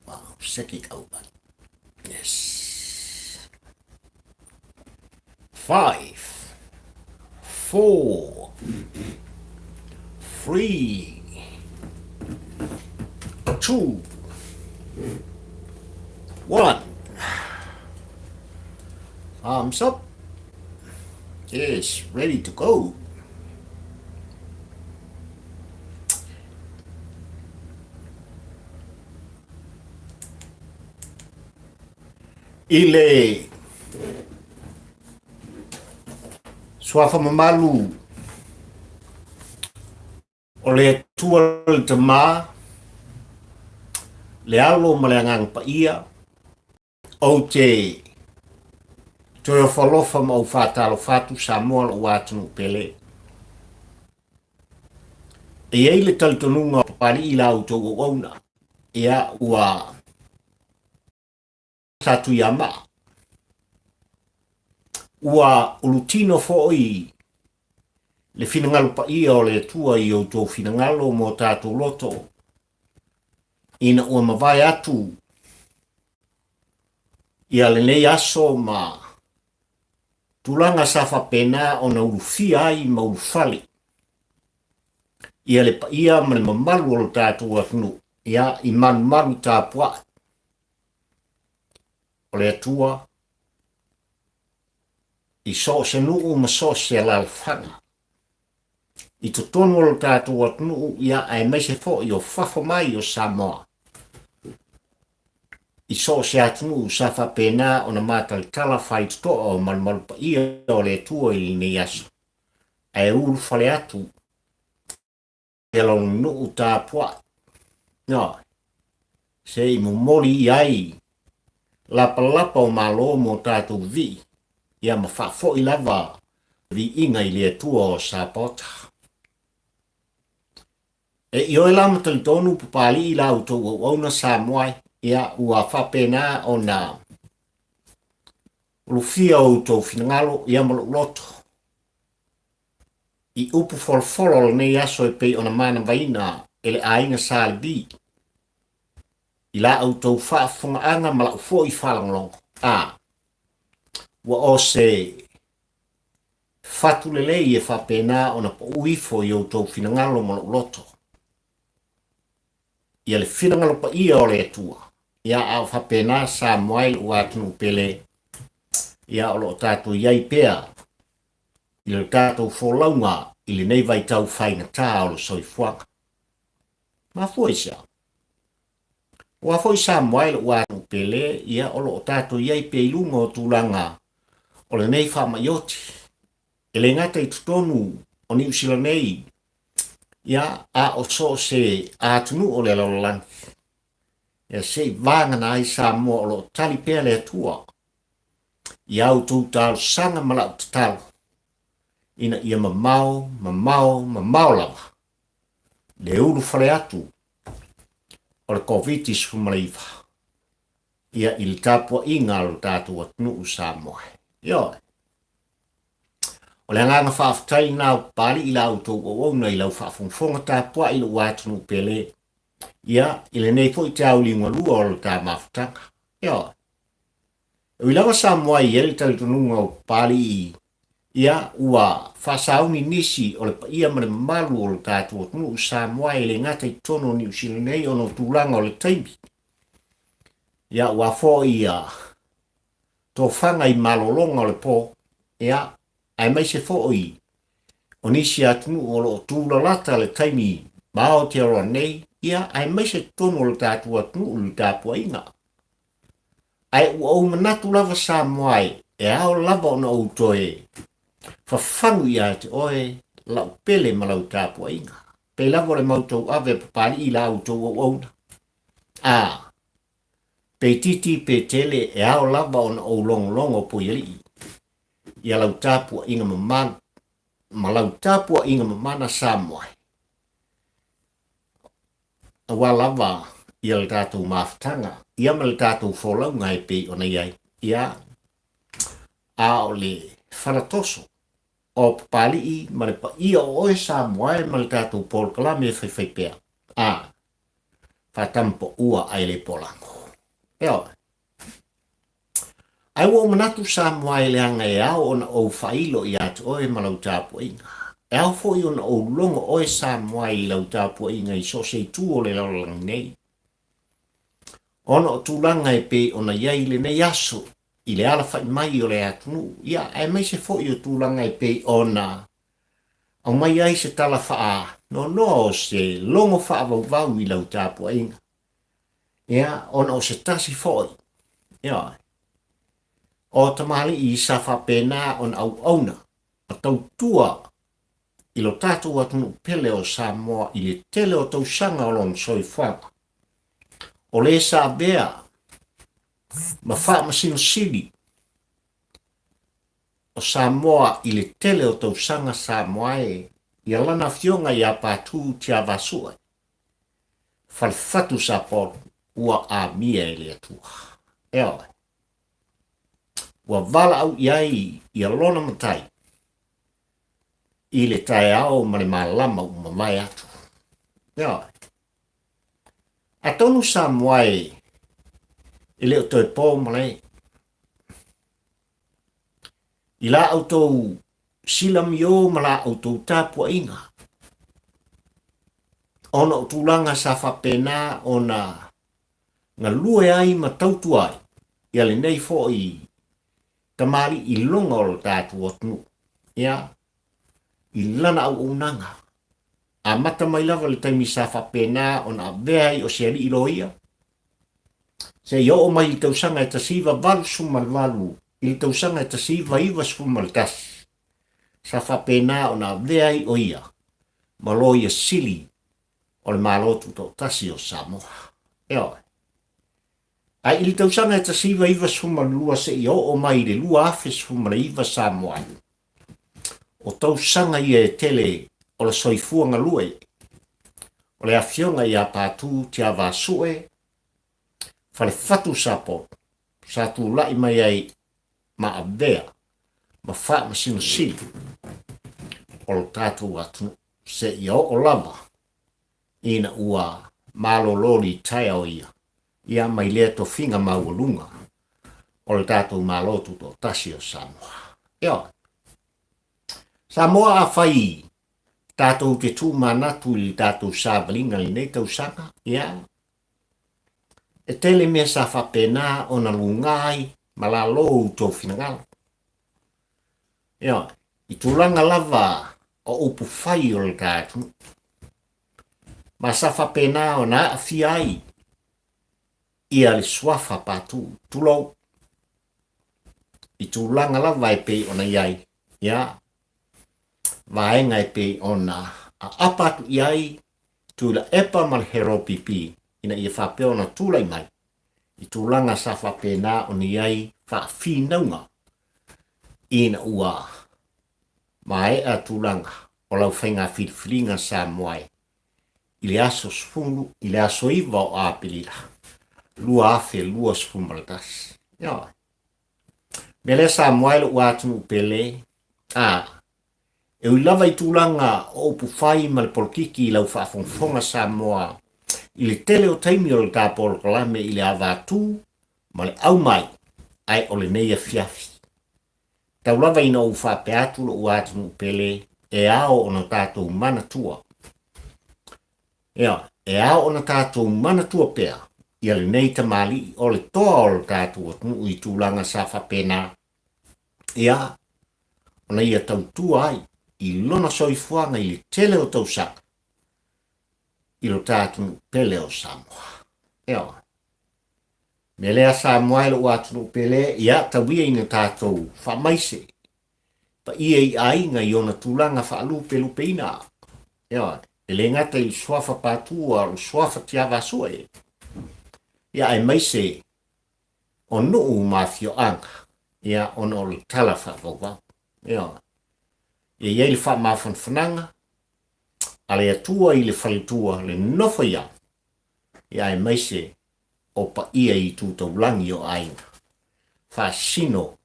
Wow, seki open. Yes. 5, 4, 3, 2, 1. Thumbs up. Yes, ready to go. I le suafa mamalu o le Atua le Tama, le Alo ma le Agaga Paia, ou te toe ofalofa ma ou faatalofa atu Samoa lou atunuu pele. E i ai le talitonuga o Papalii la outou auauna, ia ua Satuiamaa. Ua ulutino foi le finagalo paia o le Atua i outou finagalo ma o tatou loto, ina ua mavae atu ia lenei aso ma tulaga sa faapena ona ulufia ai ma ulufale ia le paia ma le mamalu o lo tatou atunuu, ia, i malumalu tapuai o le Atua i so o se nuu ma so o se alaalafaga i totonu o lo tatou atunuu, ia, aemaise foi o fafo mai o Samoa i so o se atunuu sa faapena ona matalatala faitotoa o malumalu paia o le Atua i lenei aso, ae ulufale atu ia lona nuu tapuai, ioe, se i momoli i ai lapalapa o malo mo tatou vii, ia ma faafoi lava viiga i le Atua o Sapaota. E ioe la ma talitonu Papalii la outou auauna Samoa e, ia ua faapena ona ulufia outou finagalo ia ma lou loto i upu folafolo o lenei aso e pei ona manavaina e le aiga Sa Levi i la outou faafofogaaga ma la'u foi faalogologo. A ua o se fatu lelei e faapena ona pau ifo i outou finagalo ma lou loto ia le finagalo paia o le Atua. Ia, a o faapena Samoa e lou atunuu pele, ia o lo o tatou i ai pea i le tatou folauga i lenei vaitau faigata o le soifuaga. Mafua i se a? Aua foi Samoa e lou atunuu pele, ia o lo o tatou i ai pea i luga o tulaga o lenei faamai oti. E le gata i totonu o Niu Sila nei, ia, a o so o se atunuu o le lalolagi. Ia se i vagana ai Samoa o lo o tali pea le Atua i a outou talosaga ma lau tatalo, ina ia mamao, mamao, mamao lava le ulufale atu o le Koviti-19 ia i le tapuaiga a lo tatou atunuu Samoa. Ioe. O le agaga faafetai lena o Papalii i la outou auauna i lau faafogafoga tapuai i lou atunuu pele, ia, i lenei foi te auliugalua o le ta mafutaga. Ioe. E ui lava Samoa e i ai le talitonuga o Papalii ia ua faasauni nisi o le paia ma le mamalu o lo tatou atunuu Samoa e le gata i totonu o Niu Sila nei ona o tulaga o le taimi. Ia ua foi ia tofaga i malologa o le po, ia aemaise foi o nisi atunuu o lo o tulalata le taimi ma Aotearoa nei, ia aemaise totonu o lo tatou atunuu i le tapuaiga. Ae ua ou manatu lava Samoa e, e ao lava ona ou toe fafagu ia te oe lau pele ma lau tapuaiga. Pei lava o le mau tauave a Papalii i la outou auauna. A, pe itiiti pe tele e ao lava ona ou logologo Poialii ia lau tapuaiga mamalu ma lau tapuaiga mamana Samoa e. Aua lava ia le tatou mafutaga ia ma le tatou folauga e pei ona i ai, ia, a o le falatoso o Papalii ma le paia o oe Samoa e ma le tatou polokalame e faifaipea, a. Faatamapaua ae le polago. Ioe. Ae ua ou manatu Samoa e leaga e ao ona ou faailo ia te oe ma lau tapuaiga. E ao foi ona ou logo oe Samoa i lau tapuaiga i so o se itu o le lalolagi nei. Ona o tulaga e pei ona i ai i lenei aso i le alafai mai o le atunuu, ia, aemaise foi o tulaga e pei ona aumai ai se tala faanoanoa o se logo faavauvau i lau tapuaiga. Ia, ona o se tasi foi, ioe, o tamalii sa faapena ona auauna ma tautua i lo tatou atunuu pele o Samoa i le tele o tausaga o lona soifuaga. O le sa avea ma Faamasino Sili o Samoa i le tele o tausaga Samoa e ia lana afioga ia Patu Tiavasue Falefatu Sapolu ua amia e le Atua. Ioe. Ua valaau i ai ia lona matai i le taeao ma le malama ua mavae atu. Ioe. Atonu Samoa e e le o toe po malae. I la outou silamio ma la outou tapuaiga, ona o tulaga sa faapena ona galue ai ma tautua ai ia lenei foi tamalii iloga o lo tatou atunuu, ia, i lana auaunaga. Amata mai lava le taimi sa faapena ona avea ai o se alii loia, seia oo mai i le tausaga e 1988 i le tausaga e 1991, sa faapena ona avea ai o ia ma Loia Sili o le Malo Tutoatasi o Samoa. Ioe. Ae i le tausaga e 1992 seia oo mai i le 2019 Samoa, o tausaga ia e tele o le soifua galue o le Afioga ia Patu Tiavasue Falefatu Sapolu sa tulai mai ai ma avea ma Faamasino Sili o lo tatou atunuu seia oo lava ina ua malolo litaea o ia, ia mai lea tofiga maualuga o le tatou Malo Tutoatasi o Samoa. Ioe. Samoa afai tatou te tumanatu i le tatou savaliga i lenei tausaga, ia, e tele mea sa faapena ona luga ai ma lalo outou finagalo. Ioe, i tulaga lava o upu fai o le ta atunuu. Ma sa faapena ona aafia ai ia le suafa patu, tulou, i tulaga lava e pei ona i ai, ia, vaega e pei ona aapa atu i ai Tuilaepa ma le Heropipi ina ia faapea ona tulai mai i tulaga sa faapena ona i ai faafinauga ina ua maea tulaga o lau faiga filifiliga Samoa e i le aso 10 i le aso 9 o Aperila 2021. Ioe. Mea lea Samoa e lou atunuu pele, a E ui lava i tulaga o upu fai ma le polokiki i lau faafogafoga Samoa i le tele o taimi o le ta polokalame i le avatū ma le aumai, ae o lenei afiafi. Tau lava ina ou faapea atu lou atunuu pele, e ao ona tatou manatua. Ioe, e ao ona tatou manatua pea ia lenei tamalii o le toa o le tatou atunuu i tulaga sa faapena. Ia, ona ia tautua ai i lona soifuaga i le tele o tausaga i lo ta atunuu pele o Samoa. Ioe. Mea lea Samoa e lou atunuu pele, ia tau ia ina tatou faamaise paia i aiga i ona tulaga faalupelupeina. Ioe. E le gata i le suafa Patu a o le suafa Tiavasue. Ia aemaise o nuu ma afioaga, ia, ona o le tala faavauvau. Ioe. Ia i ai le faamafanafanaga a le Atua i le faletua, le nofo i ao, ia aemaise o paia i itu taulagi o aiga, faasino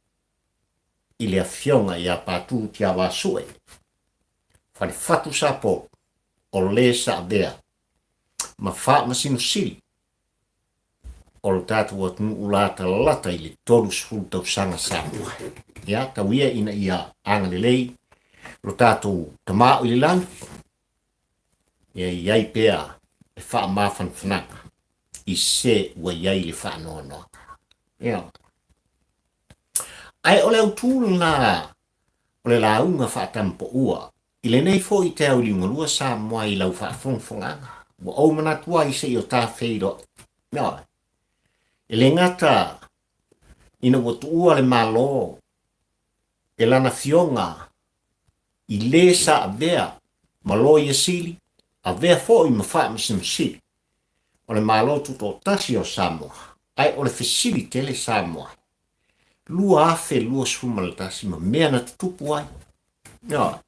i le afioga ia Patu Tiavasue, Falefatu Sapolu, o le sa avea ma Faamasino Sili. o lo tatou atunuu latalata i le 30 tausaga Samoa. Ia, tau ia ina ia agalelei lo tatou Tama o i le lagi, ia i ai pea le faamafanafanaga i se ua i ai le faanoanoaga. Ia. Ae o le autu lena o le lauga faatamapaua i lenei foi te au liugalua Samoa i lau faafogafogaaga. Ua ou manatu ai se i o ta feiloai. Ioe. E le gata ina ua tuua le Malo e lana Afioga i le sa avea ma Loia Sili, avea foi ma Faamasino Sili o le Malo Tutoatasi o Samoa, ae o le fesili tele Samoa 2021 ma mea na tutupu ai. Ioe.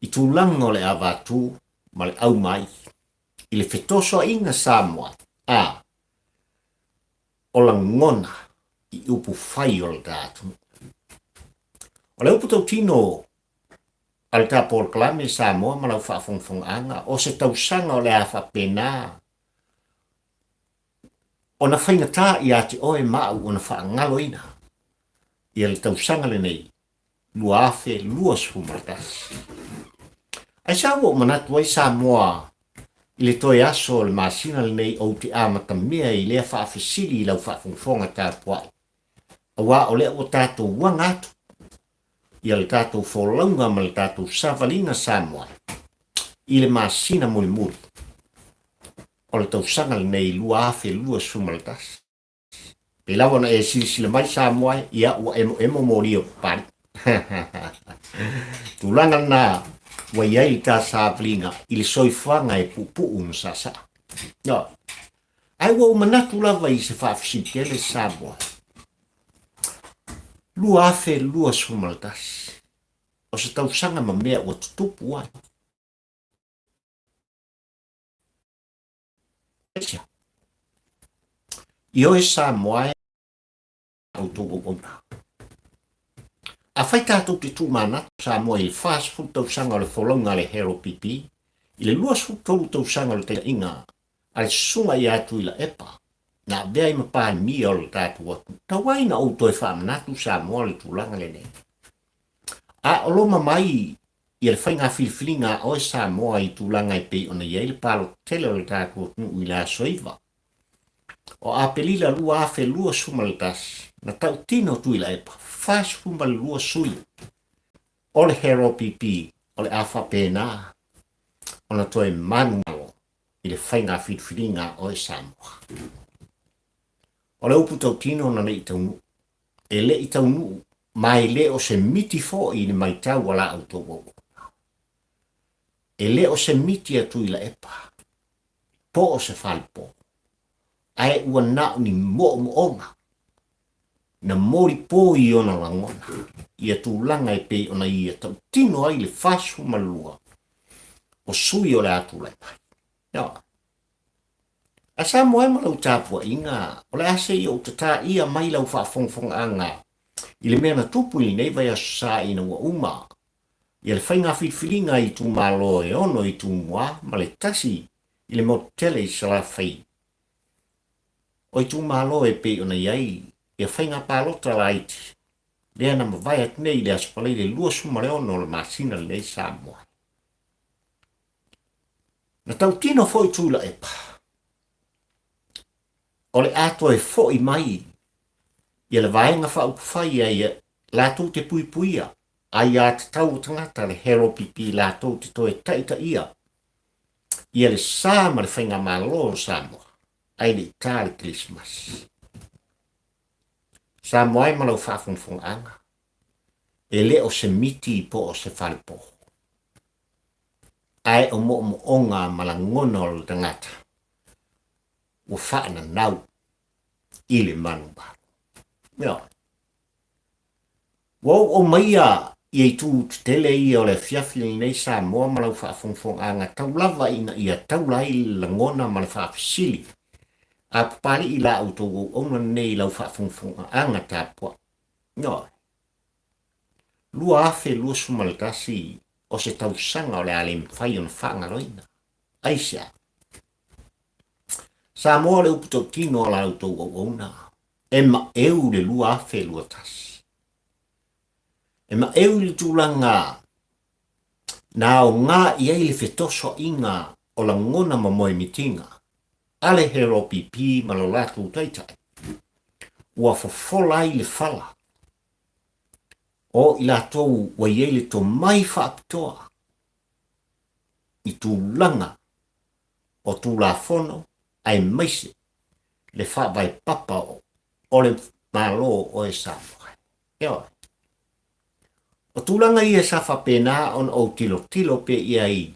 I tulaga o le avatu ma le aumai i le fetosoaina Samoa a o lagona i upu fai o le ta atunuu. O le upu tautino a le ta polokalame Samoa ma lau faafogafogaaga, o se tausaga o le a faapena ona faigata ia te oe ma au ona faagaloina ia le tausaga lenei 2021. Aisea ua ou manatu ai Samoa i le toe aso o le masina lenei ou te amatamea i lea faafesili i lau faafogafoga tapuai, aua o lea ua tatou aga atu ia le tatou folauga ma le tatou savaliga Samoa i le masina mulimuli o le tausaga lenei 2021. Pei lava ona e silasila mai Samoa e, ia ua emoemo moli o Papalii. Tulaga lena ua i ai le ta savaliga i le soifuaga e puupuu ma saasaa. No. Ae ua ou manatu lava i se faafesili tele Samoa. 2021 o se tausaga ma mea ua tutupu ai. Ioe Samoa e outou auauna. Afai tatou te tuumanatu Samoa i le 40 tausaga o le folauga a le HLPP, i le 23 tausaga o le taitaiga a le Susuga ia Tuilaepa, na avea ai ma Palemia o le tatou atunuu, tau ai na ou toe faamanatu Samoa le tulaga lenei. A o loma mai ia le faiga filifiliga a oe Samoa i tulaga e pei ona i ai le palota tele o le tatou atunuu i le aso 9 o Aperila 2021, na tautino Tuilaepa 42 sui o le HLPP o le a faapena ona toe manumalo i le faiga filifiliga a oe Samoa. O le upu tautino na le i taunuu e le i taunuu ma e le o se miti foi i le maitau a la outou auauna. E le o se miti a Tuilaepa, po o se falepo, ae ua na o ni moomooga na molipo i ona lagona ia tulaga e pei ona ia tautino ai le 42 o sui o le a tulai mai. Ioe. A Samoa e ma lau tapuaiga, o le a se i ou tataia mai lau faafogafogaaga i le mea na tupu i lenei vaiaso sa ina ua uma ia le faiga filifiliga i itumalo e ono i Tumua ma le tasi i le motu tele i Salafai. O itumalo e pei ona i ai ia faiga palota laiti lea na mavae atu nei i le Aso Faraile 26 o le masina lenei Samoa. Na tautino foi Tuilaepa, o le a toe foi mai ia le Vaega Faaupufai ia ia latou te puipuia aiatatau o tagata le HLPP latou te toe taitaia ia le sa ma le faigamalo o Samoa ae le i ta le Kerisimasi. Samoa e ma lau faafogafogaaga, e le o se miti po o se falepo. Ae o moomooga ma lagona o le tagata ua faananau i le manumalo. Ioe. Ua ou aumaia ia itu tetele ia o le afiafi lenei Samoa ma lau faafogafogaaga tau lava ina ia taula ai le lagona ma le faafesili a Papalii la outou auauna lenei i lau faafogafogaaga tapuai. Ioe. 2021 o se tausaga o le a le mafai ona faagaloina. Aisea? Samoa o le upu tautino a la outou auauna, e maeu le 2021. E maeu i le tulaga na aoga i ai le fetosoaʻiga o lagona ma moemitiga a le HLPP ma lo latou taitai, ua fofola ai le fala o i latou ua i ai le tomai faapitoa i tulaga o Tulafono aemaise le faavae papa o le Malo o e Samoa. Ioe. O tulaga ia sa faapena ona ou tilotilo pea i ai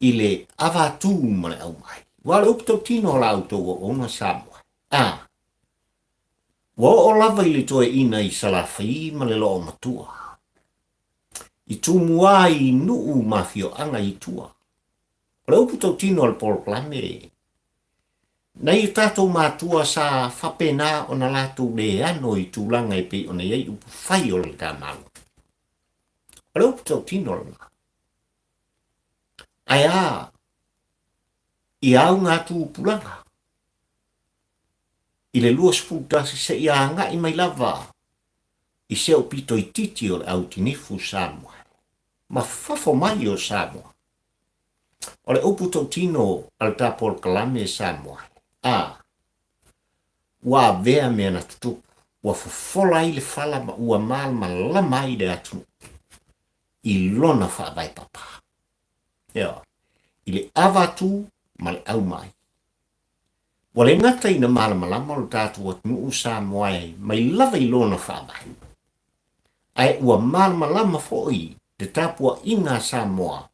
i le avatū ma le aumai. Aua o le upu tautino a la outou auauna Samoa, a, ua oo lava i le toeaina i Salafai ma le Loomatua, i Tumua i nuu ma afioaga i tua. O le upu tautino a le polokalame, nai o tatou matua sa faapena ona latou le ano i tulaga e pei ona i ai upu fai o le ta Malo. O le upu tautino lena. Ae a i auga tupulaga i le 21 seia agai mai lava i se aupito itiiti o le au tinifu Samoa ma fafo mai o Samoa. O le upu tautino a le ta polokalame Samoa, a ua avea mea na tutupu, ua fofola ai le fala ma ua malamalama ai le atunuu i lona faavae papa. Ioe, i le ava atu ma le aumai. Ua le gata ina malamalama lo tatou atunuu Samoa e mai lava i lona faavae, ae ua malamalama foi le tapuaiga a Samoa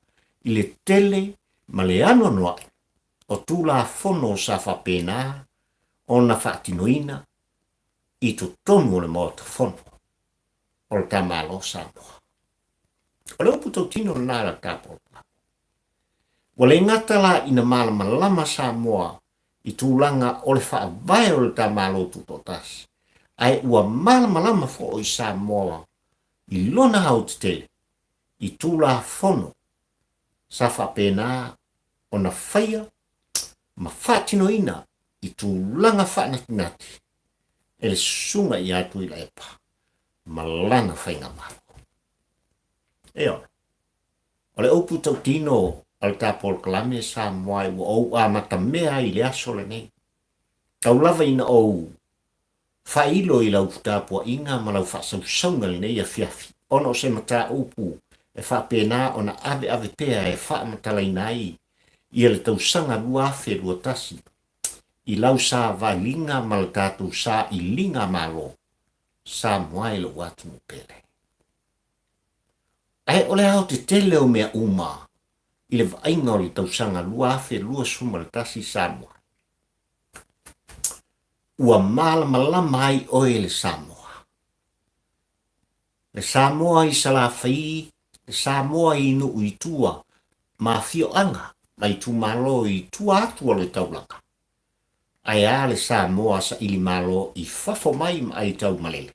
i le tele ma le anoanoai o Tulafono sa faapena ona faatinoina i totonu o le Maota Fono o le ta Malo Samoa. O le upu tautino lena a le ta polokalame. Ua le gata la ina malamalama Samoa i tulaga o le faavae o le ta Malo Tutoatasi, ae ua malamalama foi Samoa i lona aotetele i Tulafono sa faapena ona faia ma faatinoina i tulaga faanatinati e le Susuga ia Tuilaepa ma lana faigamalo. Ioe. O le upu tautino a le ta polokalame Samoa ua ou amatamea ai i le aso lenei. Tau lava ina ou faailo i lau tapuaiga ma lau faasausauga i lenei afiafi, ona o se mataupu e faapena ona aveave pea e faamatalaina ai ia le tausaga 2021 i lau savaliga ma le tatou sailiga malo Samoa e lou atunuu pele. Ae o le aotetele o mea uma i le vaaiga o le tausaga 2021 Samoa, ua malamalama ai oe le Samoa. Le Samoa i Salafai, le Samoa i nuu i tua ma afioaga ma itumalo i tua atu o le taulaga. Ae a le Samoa saili malo i fafo mai ma aitaumalele.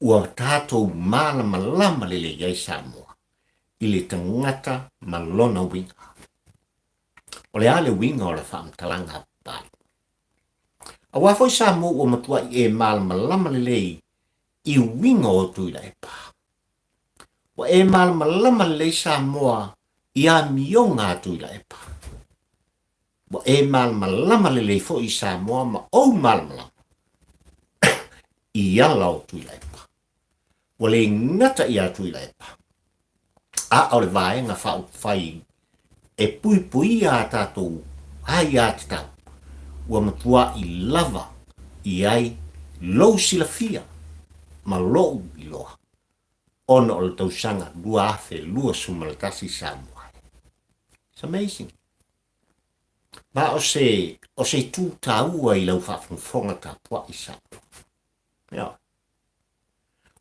Ua tatou malamalama lelei ai Samoa i le tagata ma lona uiga. O le a le uiga o le faamatalaga a Papalii? Aua foi Samoa ua matuai e malamalama lelei i uiga o Tuilaepa. Ua e malamalama lelei Samoa i amioga a Tuilaepa. Ua e malamalama lelei foi Samoa ma ou malamalama i ala o Tuilaepa. Ua le gata ia Tuilaepa, a o le Vaega Faaupufai e puipuia a tatou aiatatau, ua matuai lava i ai lou silafia ma lou iloa ona o le tausaga 2021 Samoa. It's amazing. Ma o se, o se itu taua i lau faafogafoga tapuai Samoa. Ioe.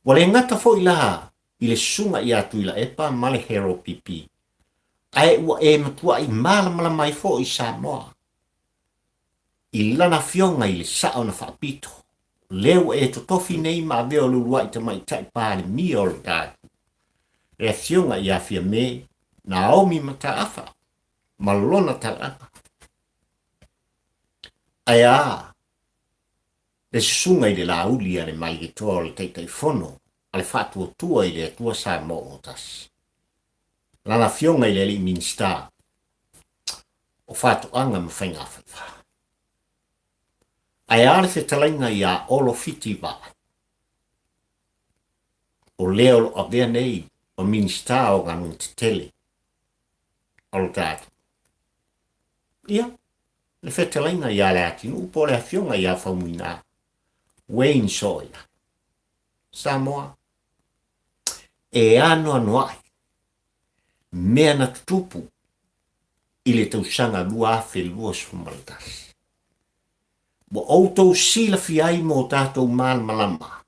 Ua le gata foi la i le susuga ia Tuilaepa ma le Harold Pipi, ae ua e matuai malamalama ai foi Samoa i lana afioga i le sao na faapito, lea ua e totofi nei ma avea o le uluai tamaitai Palemia o le tatou, le afioga ia Fiame Naomi Mataafa ma lona talaaga. Ae a le susuga i le Laauli a le Malietoa o le Taitaifono a le Faatuatua i le Atua Samoa Ua Tasi, lana Afioga i le Alii Minisita o Faatoaga ma Faigafaiva. Ae a le fetalaiga ia Olo Fiti Vaai, o lea o lo o avea nei ma Minisita o Galuega Tetele o lo ta atunuu. Ia, le fetalaiga ia Leatinuu po o le Afioga ia Faumuina Wayne Sawyer. Samoa, e anoanoai mea na tutupu i le tausaga 2021. Ua outou silafia ai mo tatou malamalama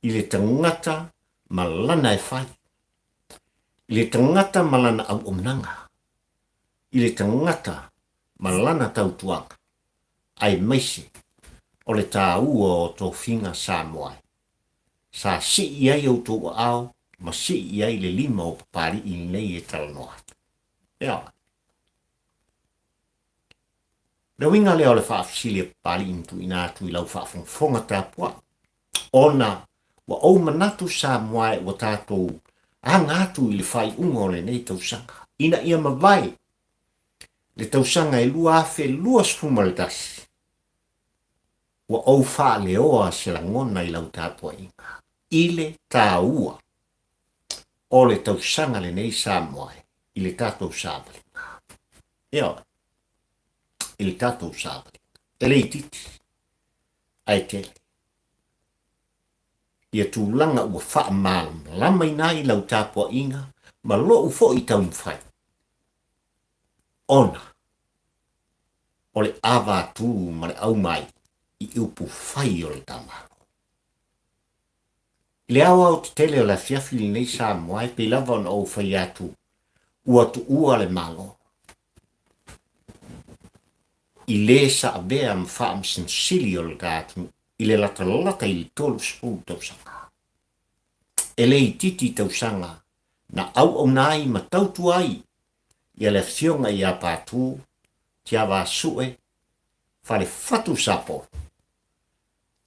i le tagata ma lana e fai, i le tagata ma lana auaunaga, i le tagata ma lana tautuaga, aemaise o le tāua o tofiga Samoa e sa sii i ai outou aao ma sii i ai le lima o Papalii lenei e talanoa atu. Ioe. Le uiga lea o le faafesili a Papalii na tuuina atu i lau faafogafoga tapuai, ona ua ou manatu Samoa e ua tatou aga atu i le faaiuga o lenei tausaga, ina ia mavae le tausaga e 2021, ua ou faaleoa se lagona i lau tapuaiga i le taua o le tausaga lenei Samoa e i le tatou savaliga. Ioe, i le tatou savaliga. E le itiiti, ae tele. Ia tulaga ua faamalamalamaina ai lau tapuaiga ma lou foi taumafai, ona o le avatū ma le aumai i upu fai o le tamalo. I le aoaotetele o le afiafi lenei Samoa e pei lava ona ou fai atu ua tuua le Malo i le sa avea ma Faamasino Sili o le ta atunuu i le latalata i le 30 tausaga. E le itiiti tausaga na auauna ai ma tautua ai ia le Afioga ia Patu Tiavaasue Falefatu Sapolu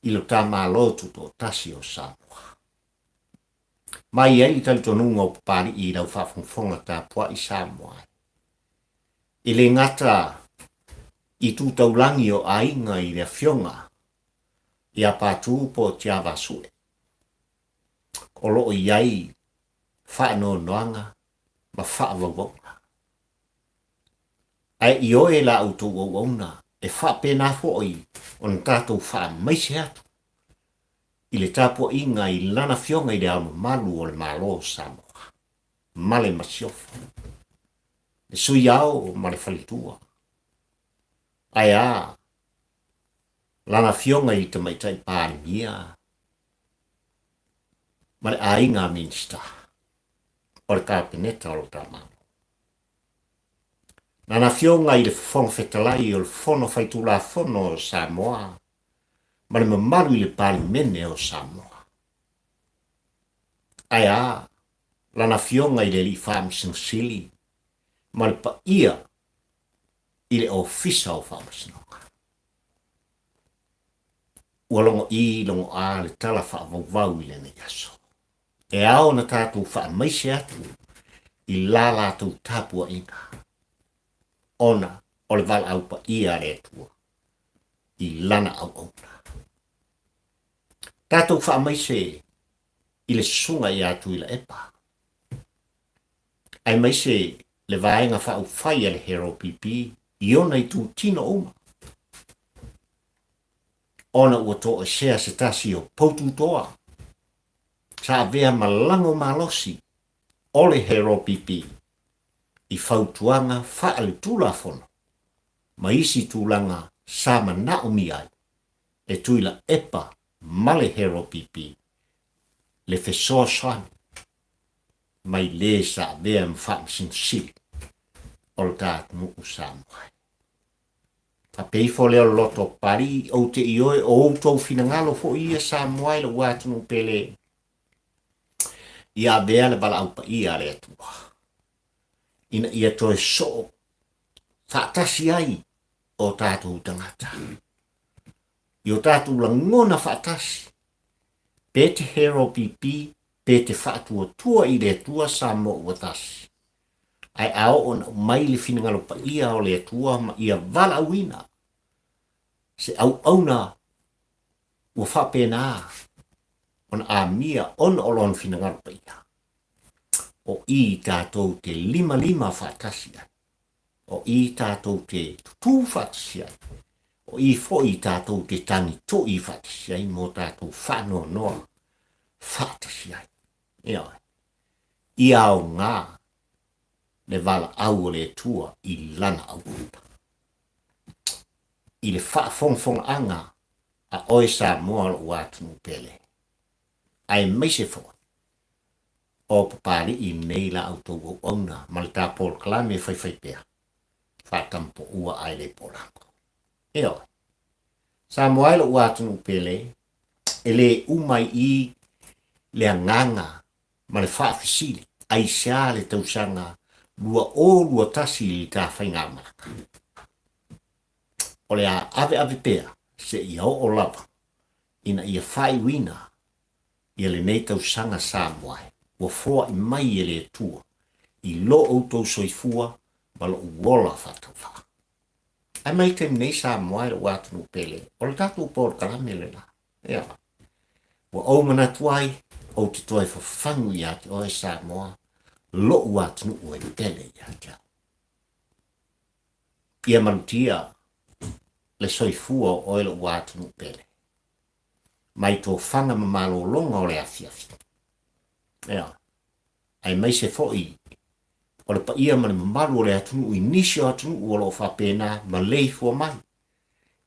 i lo ta Malo Tutoatasi o Samoa. Ma i ai le talitonuga o Papalii i lau faafogafoga tapuai Samoa e. E le gata i tu taulagi o aiga i le Afioga ia Patu po o Tiavaasue, o lo o i ai faanoanoaga ma faavauvauga. Ae ioe la outou auauna e faapena foi ona tatou faamaise atu i le tapuaiga i Lana Afioga i Le Ao Mamalu o le Malo o Samoa ma le Masiofo, le Sui Ao ma le Faletua, ae a Lana Afioga i le Tamaitai Palemia ma le Aiga Minisita o le Kapeneta o lo ta Malo. Lana Afioga i le Fofoga Fetalai o le Fono Faitulafono o Samoa ma le mamalu i le Palemene o Samoa. Ae a Lana Afioga i le Alii Faamasino Sili ma le paia i le Ofisa o Faamasinoga. Ua logo i logo a le tala faavauvau i lenei aso. E ao ona tatou faamaise atu i la latou tapuaiga, ona o le valaau paia a le Atua i Lana auauna. Tatou faamaise i le Susuga ia Tuilaepa, aemaise le Vaega Faaupufai a le HRPP i ona itutino uma, ona ua toesea se tasi o poututoa sa avea ma lago malosi o le HRPP i fautuaga faaletulafono ma isi tulaga sa manaomia ai e Tuilaepa ma le HRPP le fesoasoani mai le sa avea ma Faamasino Sili o le ta atunuu Samoa. Faapea ifo lea o le loto o Papalii, ou te ioe o outou finagalo foi ia Samoa i lou atunuu pele, ia avea le valaau paia a le Atua, ina ia toe soo faatasi ai o tatou tagata. I o tatou lagona faatasi, pe te HROPP pe te faatuatua i le Atua Samoa ua tasi. Ae a oo ina aumai le finagalo paia o le Atua ma ia valaauina se auauna ua faapena ona amia ona o Lona finagalo paia, o i tatou te limalima faatasi ai, o i tatou te tutū faatasi ai, o i foi tatou te tagitoʻi faatasi ai mo tatou faanoanoa faatasi ai. Ioe. Ia aoga le valaau o le Atua i Lana auauna. I le faafogafogaaga a oe Samoa lou atunuu pele, aemaise foi o Papalii nei la outou auauna ma le ta polokalame e faifai pea, faatamapoua ae le polago. Ioe. Samoa e lou atunuu pele, e le uma ai i le agaga ma le faafesili, aisea le tausaga 2021 i le ta faigamalaga? O le a aveave pea seia oo lava ina ia faaiuina ia lenei tausaga Samoa e ua foai mai e le Atua i lo outou soifua ma lou ola faatauvaa. Ae mai le taimi nei Samoa e lou atunuu pele, o le tatou polokalame lena. Ea. Ua ou manatu ai, ou te toe fafagu ia te oe Samoa, lou atunuu e pele ia te au. Ia malutia le soifua o oe lou atunuu pele. Mai tofaga ma malologa o le afiafi. Ea. Aemaise foi o le paia ma le mamalu o le atunuu i nisi o atunuu o lo o faapena maleifua mai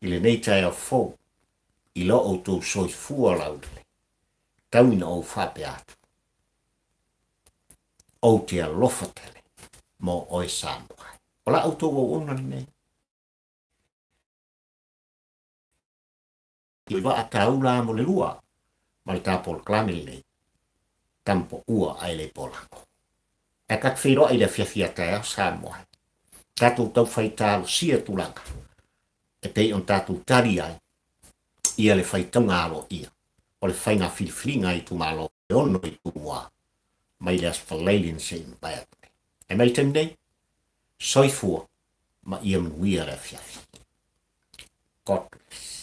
i lenei taeao fou i lo outou soifua laulelei. Tau ina ou faapea atu, ou te alofa tele mo oe Samoa. O la outou auauna lenei. I vaa taula mo le lua ma le ta polokalame lenei, Tamapoua ae le Polako. Ae ta te feiloai i le afiafi a taeao Samoa. Tatou taufai talosia tulaga e pei ona tatou tali ai ia le faitauga aloaia o le faiga filifiliga a itumalo e ono i Tumua mai le Aso Faraile na se i mavae atu nei. Ae mai le taimi nei, soifua ma ia manuia le afiafi. God bless.